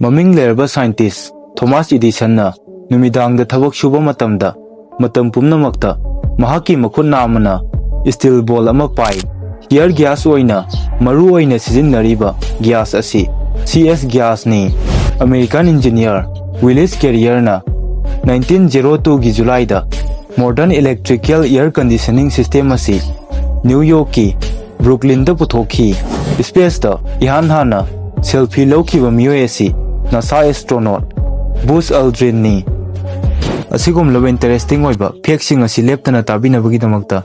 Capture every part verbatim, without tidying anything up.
ꯃꯃꯤꯡ ꯂꯩꯔꯕ scientist Thomas ꯏꯗꯤꯁꯟꯅ ꯅꯨꯃꯤꯗꯥꯡꯗ ꯊꯕꯛ ꯁꯨꯕ ꯃꯇꯝꯗ ꯃꯇꯝ ꯄꯨꯝꯅꯃꯛꯇ ꯃꯍꯥꯛꯀꯤ ꯃꯈꯨꯠ ꯅꯥꯝꯃꯅ steel ball ꯑꯃ ꯄꯥꯏ꯫ Tear gas ꯑꯣꯏꯅ ꯃꯔꯨ ꯑꯣꯏꯅ ꯁꯤꯖꯤꯟꯅꯔꯤꯕ gas ꯑꯁꯤ C S gasꯅꯤ꯫ American engineer Willis Carrierꯅ nineteen zero twoꯒꯤ Julyꯗ modern electrical air conditioning system ꯑꯁꯤ New Yorkꯀꯤ Brooklynꯗ ꯄꯨꯊꯣꯛꯈꯤ꯫ Spaceꯇ ꯏꯍꯥꯟ ꯍꯥꯟꯅ selfie ꯂꯧꯈꯤꯕ ꯃꯤꯑꯣꯏ ꯑꯁꯤ NASA astronaut Buzz Aldrinꯅꯤ꯫ ꯑꯁꯤꯒꯨꯝꯂꯕ interesting ꯑꯣꯏꯕ factꯁꯤꯡ ꯑꯁꯤ ꯂꯦꯞꯇꯅ ꯇꯥꯕꯤꯅꯕꯒꯤꯗꯃꯛꯇ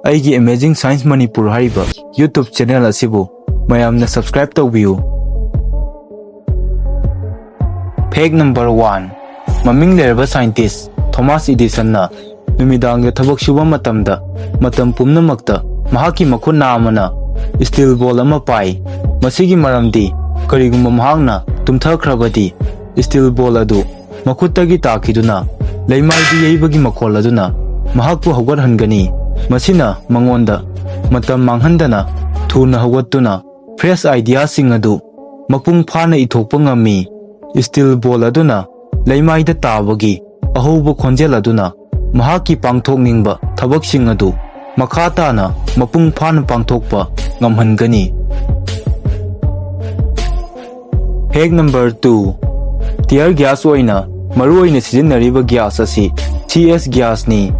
ꯑꯩꯒꯤ Amazing Science Manipur ꯍꯥꯏꯔꯤꯕ YouTube channel ꯑꯁꯤꯕꯨ ꯃꯌꯥꯝꯅ subscribe ꯇꯧꯕꯤꯌꯨ꯫ Fact number one, ꯃꯃꯤꯡ ꯂꯩꯔꯕ scientist ꯊꯣꯃꯥꯁ ꯏꯗꯤꯁꯟꯅ ꯅꯨꯃꯤꯗꯥꯡꯗ ꯊꯕꯛ ꯁꯨꯕ ꯃꯇꯝꯗ ꯃꯇꯝ ꯄꯨꯝꯅꯃꯛꯇ ꯃꯍꯥꯛꯀꯤ ꯃꯈꯨꯠ ꯅꯥꯝꯃꯅ steel ball ꯑꯃ ꯄꯥꯏ꯫ ꯃꯁꯤꯒꯤ ꯃꯔꯝꯗꯤ ꯀꯔꯤꯒꯨꯝꯕ ꯃꯍꯥꯛꯅ ꯇꯨꯝꯊꯈ꯭ꯔꯕꯗꯤ steel ball ꯑꯗꯨ ꯃꯈꯨꯠꯇꯒꯤ ꯇꯥꯈꯤꯗꯨꯅ ꯂꯩꯃꯥꯏꯗ ꯌꯩꯕꯒꯤ ꯃꯈꯣꯜ ꯑꯗꯨꯅ ꯃꯍꯥꯛꯄꯨ ꯍꯧꯒꯠꯍꯟꯒꯅꯤ꯫ ꯃꯁꯤꯅ ꯃꯉꯣꯟꯗ ꯃꯇꯝ ꯃꯥꯡꯍꯟꯗꯅ ꯊꯨꯅ ꯍꯧꯒꯠꯇꯨꯅ fresh ideaꯁꯤꯡ ꯑꯗꯨ ꯃꯄꯨꯡ ꯐꯥꯅ ꯏꯊꯣꯛꯄ ꯉꯝꯃꯤ꯫ Steel ball ꯑꯗꯨꯅ ꯂꯩꯃꯥꯏꯗ ꯇꯥꯕꯒꯤ ꯑꯍꯧꯕ ꯈꯣꯟꯖꯦꯜ ꯑꯗꯨꯅ ꯃꯍꯥꯛꯀꯤ ꯄꯥꯡꯊꯣꯛꯅꯤꯡꯕ ꯊꯕꯛꯁꯤꯡ ꯑꯗꯨ ꯃꯈꯥ ꯇꯥꯅ ꯃꯄꯨꯡ ꯐꯥꯅ ꯄꯥꯡꯊꯣꯛꯄ ꯉꯝꯍꯟꯒꯅꯤ꯫ Fact number two, tear gas ꯑꯣꯏꯅ ꯃꯔꯨꯑꯣꯏꯅ ꯁꯤꯖꯤꯟꯅꯔꯤꯕ gas ꯑꯁꯤ C S gasꯅꯤ꯫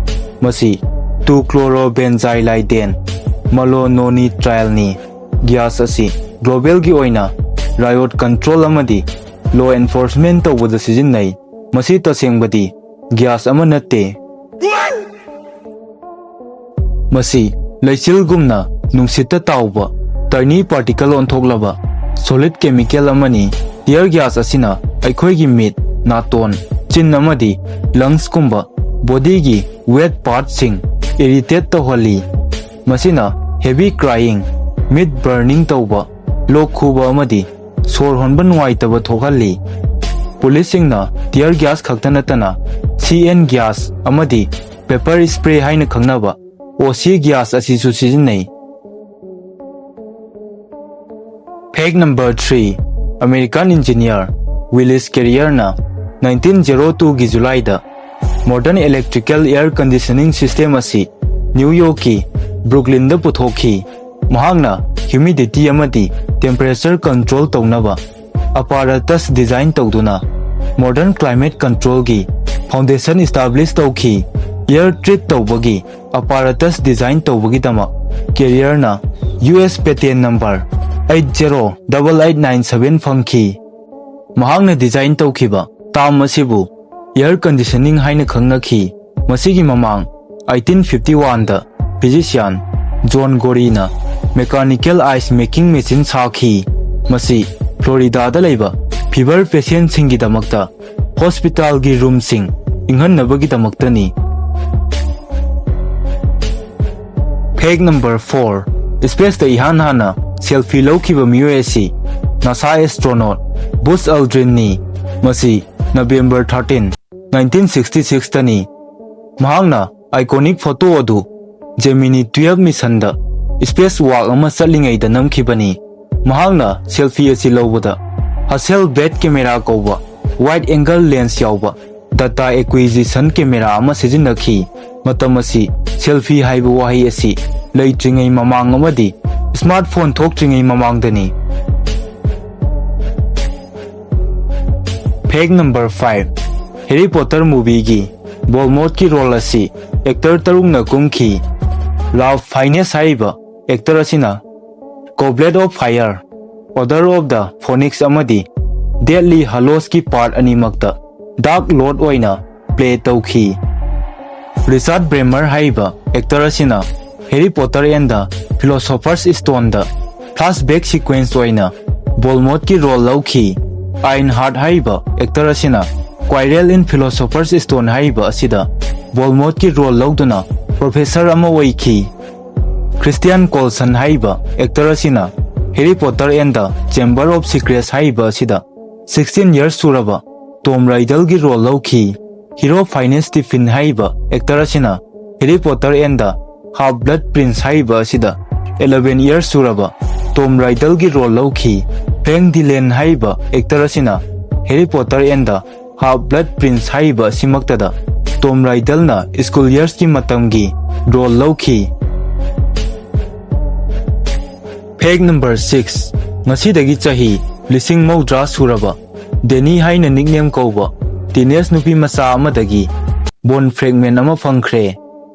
ꯃꯁꯤ two chlorobenzylidene malonitrileni꯫ Gas ꯑꯁꯤ globalꯒꯤ ꯑꯣꯏꯅ riot control ꯑꯃꯗꯤ law enforcement ꯇꯧꯕꯗ ꯁꯤꯖꯤꯟꯅꯩ꯫ ꯃꯁꯤ ꯇꯁꯦꯡꯕꯗꯤ gas ꯑꯃ ꯅꯠꯇꯦ꯫ ꯃꯁꯤ ꯂꯩꯆꯤꯜꯒꯨꯝꯅ ꯅꯨꯡꯁꯤꯠꯇ ꯇꯥꯎꯕ tiny particle ꯑꯣꯟꯊꯣꯛꯂꯕ solid chemical ꯑꯃꯅꯤ꯫ Tear gas ꯑꯁꯤꯅ ꯑꯩꯈꯣꯏꯒꯤ ꯃꯤꯠ, ꯅꯥꯇꯣꯟ, ꯆꯤꯟ ꯑꯃꯗꯤ lungsꯀꯨꯝꯕ bodyꯒꯤ wet partꯁꯤꯡ irritate ꯇꯧꯍꯜꯂꯤ꯫ ꯃꯁꯤꯅ heavy crying, ꯃꯤꯠ burning ꯇꯧꯕ, ꯂꯣꯛ ꯈꯨꯕ ꯑꯃꯗꯤ ꯁꯣꯔ ꯍꯣꯟꯕ ꯅꯨꯡꯉꯥꯏꯇꯕ ꯊꯣꯛꯍꯜꯂꯤ꯫ ꯄꯨꯂꯤꯁꯁꯤꯡꯅ tear gas ꯈꯛꯇ ꯅꯠꯇꯅ C N gas ꯑꯃꯗꯤ pepper spray ꯍꯥꯏꯅ ꯈꯪꯅꯕ O C gas ꯑꯁꯤꯁꯨ ꯁꯤꯖꯤꯟꯅꯩ꯫ Fact number three, American engineer Willis ꯀꯦꯔꯤꯌꯔꯅ ꯅꯥꯏꯟꯇꯤꯟ ꯖꯦꯔꯣ ꯇꯨꯒꯤ ꯖꯨꯂꯥꯏꯗ modern electrical air conditioning system ꯑꯁꯤ ꯅ꯭ꯌꯨ ꯌꯣꯔꯛꯀꯤ ꯕ꯭ꯔꯨꯛꯂꯤꯟꯗ ꯄꯨꯊꯣꯛꯈꯤ꯫ ꯃꯍꯥꯛꯅ humidity ꯑꯃꯗꯤ temperature control ꯇꯧꯅꯕ apparatus design ꯇꯧꯗꯨꯅ modern climate controlꯒꯤ foundation establish ꯇꯧꯈꯤ꯫ Air treat ꯇꯧꯕꯒꯤ apparatus design ꯇꯧꯕꯒꯤꯗꯃꯛ ꯀꯦꯔꯤꯌꯔꯅ U S patent number eight zero double eight nine seven ꯐꯪꯈꯤ꯫ ꯃꯍꯥꯛꯅ design ꯇꯧꯈꯤꯕ term ꯑꯁꯤꯕꯨ air conditioning ꯍꯥꯏꯅ ꯈꯪꯅꯈꯤ꯫ ꯃꯁꯤꯒꯤ ꯃꯃꯥꯡ eighteen fifty oneꯗ physician ꯖꯣꯟ ꯒꯣꯔꯤꯅ mechanical ice making machine ꯁꯥꯈꯤ꯫ ꯃꯁꯤ ꯐ꯭ꯂꯣꯔꯤꯗꯥꯗ ꯂꯩꯕ fever patientꯁꯤꯡꯒꯤꯗꯃꯛꯇ hospitalꯒꯤ roomꯁꯤꯡ ꯏꯪꯍꯟꯅꯕꯒꯤꯗꯃꯛꯇꯅꯤ꯫ Fact number four, spaceꯇ ꯏꯍꯥꯟ ꯍꯥꯟꯅ selfie ꯂꯧꯈꯤꯕ ꯃꯤꯑꯣꯏ ꯑꯁꯤ NASA astronaut Buzz Aldrinꯅꯤ꯫ ꯃꯁꯤ November thirteen, nineteen sixty sixꯇꯅꯤ꯫ ꯃꯍꯥꯛꯅ iconic photo ꯑꯗꯨ Gemini twelve missionꯗ space walk ꯑꯃ ꯆꯠꯂꯤꯉꯩꯗ ꯅꯝꯈꯤꯕꯅꯤ꯫ ꯃꯍꯥꯛꯅ selfie ꯑꯁꯤ ꯂꯧꯕꯗ Hasselblad camera ꯀꯧꯕ wide angle lens ꯌꯥꯎꯕ data acquisition camera ꯑꯃ ꯁꯤꯖꯤꯟꯅꯈꯤ꯫ ꯃꯇꯝ ꯑꯁꯤ selfie ꯍꯥꯏꯕ ꯋꯥꯍꯩ ꯑꯁꯤ ꯂꯩꯇ꯭ꯔꯤꯉꯩ ꯃꯃꯥꯡ ꯑꯃꯗꯤ smartphone ꯊꯣꯛꯇ꯭ꯔꯤꯉꯩ ꯃꯃꯥꯡꯗꯅꯤ꯫ Fact number five, Harry Potter movieꯒꯤ Voldemortꯀꯤ role ꯑꯁꯤ actor ꯇꯔꯨꯛꯅ ꯀꯨꯝꯈꯤ꯫ Ralph Fiennes ꯍꯥꯏꯔꯤꯕ actor ꯑꯁꯤꯅ Goblet of Fire, Order of the Phoenix ꯑꯃꯗꯤ Deathly Hallowsꯀꯤ part ꯑꯅꯤꯃꯛꯇ Dark Lord ꯑꯣꯏꯅ play ꯇꯧꯈꯤ꯫ Richard Bremmer ꯍꯥꯏꯔꯤꯕ actor ꯑꯁꯤꯅ Harry Potter and the Philosopher's Stoneꯗ flashback sequence ꯑꯣꯏꯅ Voldemortꯀꯤ role ꯂꯧꯈꯤ꯫ Ironheart ꯍꯥꯏꯔꯤꯕ actor ꯑꯁꯤꯅ Quirrell in Philosopher's Stone ꯍꯥꯏꯔꯤꯕ ꯑꯁꯤꯗ Voldemortꯀꯤ role ꯂꯧꯗꯨꯅ professor ꯑꯃ ꯑꯣꯏꯈꯤ꯫ Christian Coulson ꯍꯥꯏꯔꯤꯕ actor ꯑꯁꯤꯅ Harry Potter and the Chamber of Secrets ꯍꯥꯏꯔꯤꯕ ꯑꯁꯤꯗ sixteen years ꯁꯨꯔꯕ Tom Riddleꯒꯤ role ꯂꯧꯈꯤ꯫ Hero Fiennes Tiffin ꯍꯥꯏꯔꯤꯕ actor ꯑꯁꯤꯅ Harry Potter and the Half-Blood Prince ꯍꯥꯏꯔꯤꯕ ꯑꯁꯤꯗ eleven years ꯁꯨꯔꯕ Tom Riddleꯒꯤ role ꯂꯧꯈꯤ꯫ Frank Dillon ꯍꯥꯏꯔꯤꯕ actor ꯑꯁꯤꯅ Harry Potter and the Half-Blood Prince ꯍꯥꯏꯔꯤꯕ ꯑꯁꯤꯃꯛꯇꯗ ꯇꯣꯝ ꯔꯥꯏꯗꯜꯅ ꯁ꯭ꯀꯨꯜ ꯌꯔꯁꯀꯤ ꯃꯇꯝꯒꯤ ꯔꯣꯜ ꯂꯧꯈꯤ꯫ ꯐꯦꯛ ꯅꯝꯕꯔ ꯁꯤꯛꯁ, ꯉꯁꯤꯗꯒꯤ ꯆꯍꯤ ꯂꯤꯁꯤꯡ ꯃꯧꯗ꯭ꯔꯥ ꯁꯨꯔꯕ ꯗꯦꯅꯤ ꯍꯥꯏꯅ ꯅꯤꯛꯅꯦꯝ ꯀꯧꯕ ꯇꯤꯅꯦꯖ ꯅꯨꯄꯤ ꯃꯆꯥ ꯑꯃꯗꯒꯤ ꯕꯣꯟ ꯐ꯭ꯔꯦꯒꯃꯦꯟ ꯑꯃ ꯐꯪꯈ꯭ꯔꯦ꯫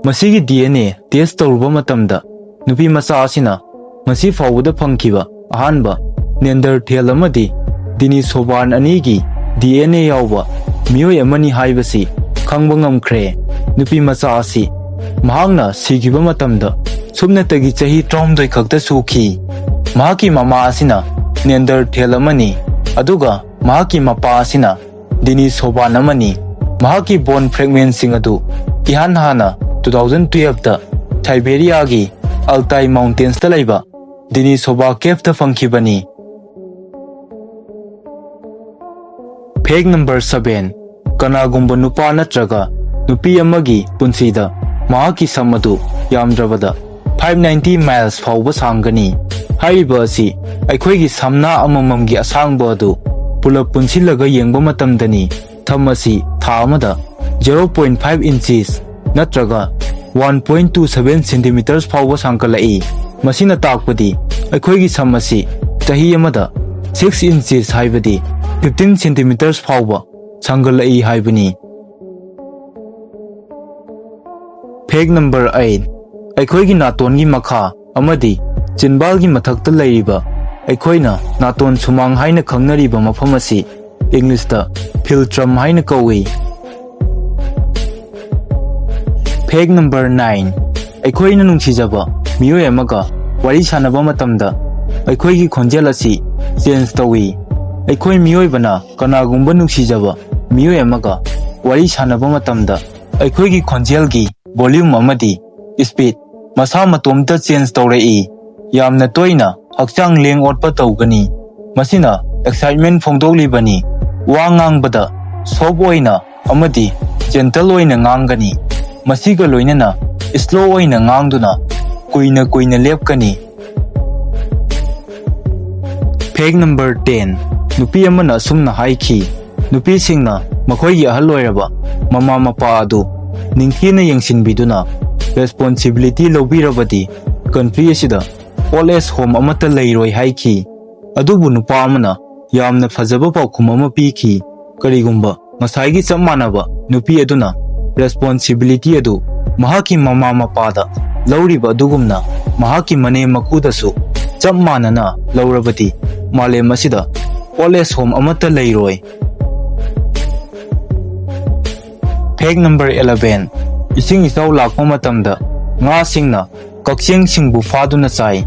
ꯃꯁꯤꯒꯤ ꯗꯤ ꯑꯦꯟ ꯑꯦ ꯇꯦꯁ ꯇꯧꯔꯨꯕ ꯃꯇꯝꯗ ꯅꯨꯄꯤ ꯃꯆꯥ ꯑꯁꯤꯅ ꯉꯁꯤ ꯐꯥꯎꯕꯗ ꯐꯪꯈꯤꯕ ꯑꯍꯥꯟꯕ ꯅꯦꯟꯗꯔꯊꯦꯜ ꯑꯃꯗꯤ ꯗꯤꯅꯤꯁꯣꯕꯥꯟ ꯑꯅꯤꯒꯤ ꯗꯤ ꯑꯦꯟ ꯑꯦ ꯌꯥꯎꯕ ꯃꯤꯑꯣꯏ ꯑꯃꯅꯤ ꯍꯥꯏꯕꯁꯤ ꯈꯪꯕ ꯉꯝꯈ꯭ꯔꯦ꯫ ꯅꯨꯄꯤ ꯃꯆꯥ ꯑꯁꯤ ꯃꯍꯥꯛꯅ ꯁꯤꯈꯤꯕ ꯃꯇꯝꯗ ꯁꯨꯞꯅꯇꯒꯤ ꯆꯍꯤ ꯇꯔꯥꯍꯨꯝꯗꯣꯏ ꯈꯛꯇ ꯁꯨꯈꯤ꯫ ꯃꯍꯥꯛꯀꯤ ꯃꯃꯥ ꯑꯁꯤꯅ ꯅꯦꯟꯗꯔꯊꯦꯜ ꯑꯃꯅꯤ, ꯑꯗꯨꯒ ꯃꯍꯥꯛꯀꯤ ꯃꯄꯥ ꯑꯁꯤꯅ ꯗꯤꯅꯤꯁꯣꯕꯥꯟ ꯑꯃꯅꯤ꯫ ꯃꯍꯥꯛꯀꯤ ꯕꯣꯟ ꯐ꯭ꯔꯦꯒꯃꯦꯟꯁꯤꯡ ꯑꯗꯨ ꯏꯍꯥꯟ ꯍꯥꯟꯅ ꯇꯨ ꯊꯥꯎꯖꯟ ꯇꯨꯌꯦꯜꯐꯇ ꯁꯥꯏꯕꯦꯔꯤꯌꯥꯒꯤ ꯑꯜꯇꯥꯏ ꯃꯥꯎꯟꯇꯦꯟꯁꯇ ꯂꯩꯕ ꯗꯤꯅꯤꯁꯣꯕꯥ ꯀꯦꯐꯇ ꯐꯪꯈꯤꯕꯅꯤ꯫ ꯐꯦꯛ ꯅꯝꯕꯔ ꯁꯚꯦꯟ, ꯀꯅꯥꯒꯨꯝꯕ ꯅꯨꯄꯥ ꯅꯠꯇ꯭ꯔꯒ ꯅꯨꯄꯤ ꯑꯃꯒꯤ ꯄꯨꯟꯁꯤꯗ ꯃꯍꯥꯛꯀꯤ ꯁꯝ ꯑꯗꯨ ꯌꯥꯝꯗ꯭ꯔꯕꯗ ꯐꯥꯏꯚ ꯅꯥꯏꯟꯇꯤ ꯃꯥꯏꯜꯁ ꯐꯥꯎꯕ ꯁꯥꯡꯒꯅꯤ꯫ ꯍꯥꯏꯔꯤꯕ ꯑꯁꯤ ꯑꯩꯈꯣꯏꯒꯤ ꯁꯝꯅꯥ ꯑꯃꯃꯝꯒꯤ ꯑꯁꯥꯡꯕ ꯑꯗꯨ ꯄꯨꯂꯞ ꯄꯨꯟꯁꯤꯜꯂꯒ ꯌꯦꯡꯕ ꯃꯇꯝꯗꯅꯤ꯫ ꯁꯝ ꯑꯁꯤ ꯊꯥ ꯑꯃꯗ ꯖꯦꯔꯣ ꯄꯣꯏꯟ ꯐꯥꯏꯚ ꯏꯟꯆꯤꯁ ꯅꯠꯇ꯭ꯔꯒ ꯋꯥꯟ ꯄꯣꯏꯟ ꯇꯨ ꯁꯚꯦꯟ ꯁꯦꯟꯇꯤꯃꯤꯇꯔꯁ ꯐꯥꯎꯕ ꯁꯥꯡꯒꯠꯂꯛꯏ꯫ ꯃꯁꯤꯅ ꯇꯥꯛꯄꯗꯤ ꯑꯩꯈꯣꯏꯒꯤ ꯁꯝ ꯑꯁꯤ ꯆꯍꯤ ꯑꯃꯗ ꯁꯤꯛꯁ ꯏꯟꯆꯤꯁ, ꯍꯥꯏꯕꯗꯤ ꯐꯤꯐꯇꯤꯟ ꯁꯦꯟꯇꯤꯃꯤꯇꯔꯁ ꯐꯥꯎꯕ ꯁꯥꯡꯒꯠꯂꯛꯏ ꯍꯥꯏꯕꯅꯤ꯫ ꯐꯦꯛ ꯅꯝꯕꯔ ꯑꯩꯠ, ꯑꯩꯈꯣꯏꯒꯤ ꯅꯥꯇꯣꯟꯒꯤ ꯃꯈꯥ ꯑꯃꯗꯤ ꯆꯤꯟꯕꯥꯜꯒꯤ ꯃꯊꯛꯇ ꯂꯩꯔꯤꯕ ꯑꯩꯈꯣꯏꯅ ꯅꯥꯇꯣꯟ ꯁꯨꯃꯥꯡ ꯍꯥꯏꯅ ꯈꯪꯅꯔꯤꯕ ꯃꯐꯝ ꯑꯁꯤ ꯏꯪꯂꯤꯁꯇ ꯐꯤꯜꯇ꯭ꯔꯝ ꯍꯥꯏꯅ ꯀꯧꯏ꯫ ꯐꯦꯛ ꯅꯝꯕꯔ ꯅꯥꯏꯟ, ꯑꯩꯈꯣꯏꯅ ꯅꯨꯡꯁꯤꯖꯕ ꯃꯤꯑꯣꯏ ꯑꯃꯒ ꯋꯥꯔꯤ ꯁꯥꯟꯅꯕ ꯃꯇꯝꯗ ꯑꯩꯈꯣꯏꯒꯤ ꯈꯣꯟꯖꯦꯜ ꯑꯁꯤ ꯆꯦꯟꯖ ꯇꯧꯏ꯫ ꯑꯩꯈꯣꯏ ꯃꯤꯑꯣꯏꯕꯅ ꯀꯅꯥꯒꯨꯝꯕ ꯅꯨꯡꯁꯤꯖꯕ ꯃꯤꯑꯣꯏ ꯑꯃꯒ ꯋꯥꯔꯤ ꯁꯥꯟꯅꯕ ꯃꯇꯝꯗ ꯑꯩꯈꯣꯏꯒꯤ ꯈꯣꯟꯖꯦꯜꯒꯤ ꯚꯣꯂ꯭ꯌꯨꯝ ꯑꯃꯗꯤ ꯁ꯭ꯄꯤꯗ ꯃꯁꯥ ꯃꯇꯣꯝꯇ ꯆꯦꯟꯖ ꯇꯧꯔꯛꯏ꯫ ꯌꯥꯝꯅ ꯇꯣꯏꯅ ꯍꯛꯆꯥꯡ ꯂꯦꯡ ꯑꯣꯠꯄ ꯇꯧꯒꯅꯤ꯫ ꯃꯁꯤꯅ ꯑꯦꯛꯁꯥꯏꯠꯃꯦꯟ ꯐꯣꯡꯗꯣꯛꯂꯤꯕꯅꯤ꯫ ꯋꯥ ꯉꯥꯡꯕꯗ ꯁꯣꯐ ꯑꯣꯏꯅ ꯑꯃꯗꯤ ꯖꯦꯟꯇꯜ ꯑꯣꯏꯅ ꯉꯥꯡꯒꯅꯤ꯫ ꯃꯁꯤꯒ ꯂꯣꯏꯅꯅ ꯁ꯭ꯂꯣ ꯑꯣꯏꯅ ꯉꯥꯡꯗꯨꯅ ꯀꯨꯏꯅ ꯀꯨꯏꯅ ꯂꯦꯞꯀꯅꯤ꯫ ꯐꯦꯛ ꯅꯝꯕꯔ ꯇꯦꯟ, ꯅꯨꯄꯤ ꯑꯃꯅ ꯑꯁꯨꯝꯅ ꯍꯥꯏꯈꯤ, ꯅꯨꯄꯤꯁꯤꯡꯅ ꯃꯈꯣꯏꯒꯤ ꯑꯍꯜ ꯑꯣꯏꯔꯕ ꯃꯃꯥ ꯃꯄꯥ ꯑꯗꯨ ꯅꯤꯡꯊꯤꯅ ꯌꯦꯡꯁꯤꯟꯕꯤꯗꯨꯅ responsibility ꯂꯧꯕꯤꯔꯕꯗꯤ country ꯑꯁꯤꯗ old age home ꯑꯃꯠꯇ ꯂꯩꯔꯣꯏ ꯍꯥꯏꯈꯤ꯫ ꯑꯗꯨꯕꯨ ꯅꯨꯄꯥ ꯑꯃꯅ ꯌꯥꯝꯅ ꯐꯖꯕ ꯄꯥꯎꯈꯨꯝ ꯑꯃ ꯄꯤꯈꯤ, ꯀꯔꯤꯒꯨꯝꯕ ꯉꯁꯥꯏꯒꯤ ꯆꯞ ꯃꯥꯟꯅꯕ ꯅꯨꯄꯤ ꯑꯗꯨꯅ responsibility ꯑꯗꯨ ꯃꯍꯥꯛꯀꯤ ꯃꯃꯥ ꯃꯄꯥꯗ ꯂꯧꯔꯤꯕ ꯑꯗꯨꯒꯨꯝꯅ ꯃꯍꯥꯛꯀꯤ ꯃꯅꯦꯝ ꯃꯀꯨꯗꯁꯨ ꯆꯞ ꯃꯥꯟꯅꯅ ꯂꯧꯔꯕꯗꯤ ꯃꯥꯂꯦꯝ ꯑꯁꯤꯗ old age home ꯑꯃꯠꯇ ꯂꯩꯔꯣꯏ꯫ Fact number eleven, ꯏꯁꯤꯡ ꯏꯆꯥꯎ ꯂꯥꯛꯄ ꯃꯇꯝꯗ ꯉꯥꯁꯤꯡꯅ ꯀꯛꯆꯦꯡꯁꯤꯡꯕꯨ ꯐꯥꯗꯨꯅ ꯆꯥꯏ꯫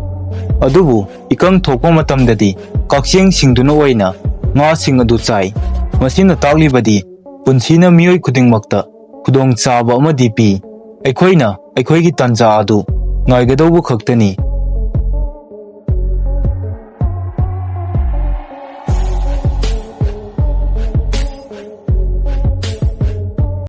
ꯑꯗꯨꯕꯨ ꯏꯀꯪ ꯊꯣꯛꯄ ꯃꯇꯝꯗꯗꯤ ꯀꯛꯆꯦꯡꯁꯤꯡꯗꯨꯅ ꯑꯣꯏꯅ ꯉꯥꯁꯤꯡ ꯑꯗꯨ ꯆꯥꯏ꯫ ꯃꯁꯤꯅ ꯇꯥꯛꯂꯤꯕꯗꯤ ꯄꯨꯟꯁꯤꯅ ꯃꯤꯑꯣꯏ ꯈꯨꯗꯤꯡꯃꯛꯇ ꯈꯨꯗꯣꯡꯆꯥꯕ ꯑꯃꯗꯤ ꯄꯤ꯫ ꯑꯩꯈꯣꯏꯅ ꯑꯩꯈꯣꯏꯒꯤ ꯇꯥꯟꯖꯥ ꯑꯗꯨ ꯉꯥꯏꯒꯗꯧꯕ ꯈꯛꯇꯅꯤ꯫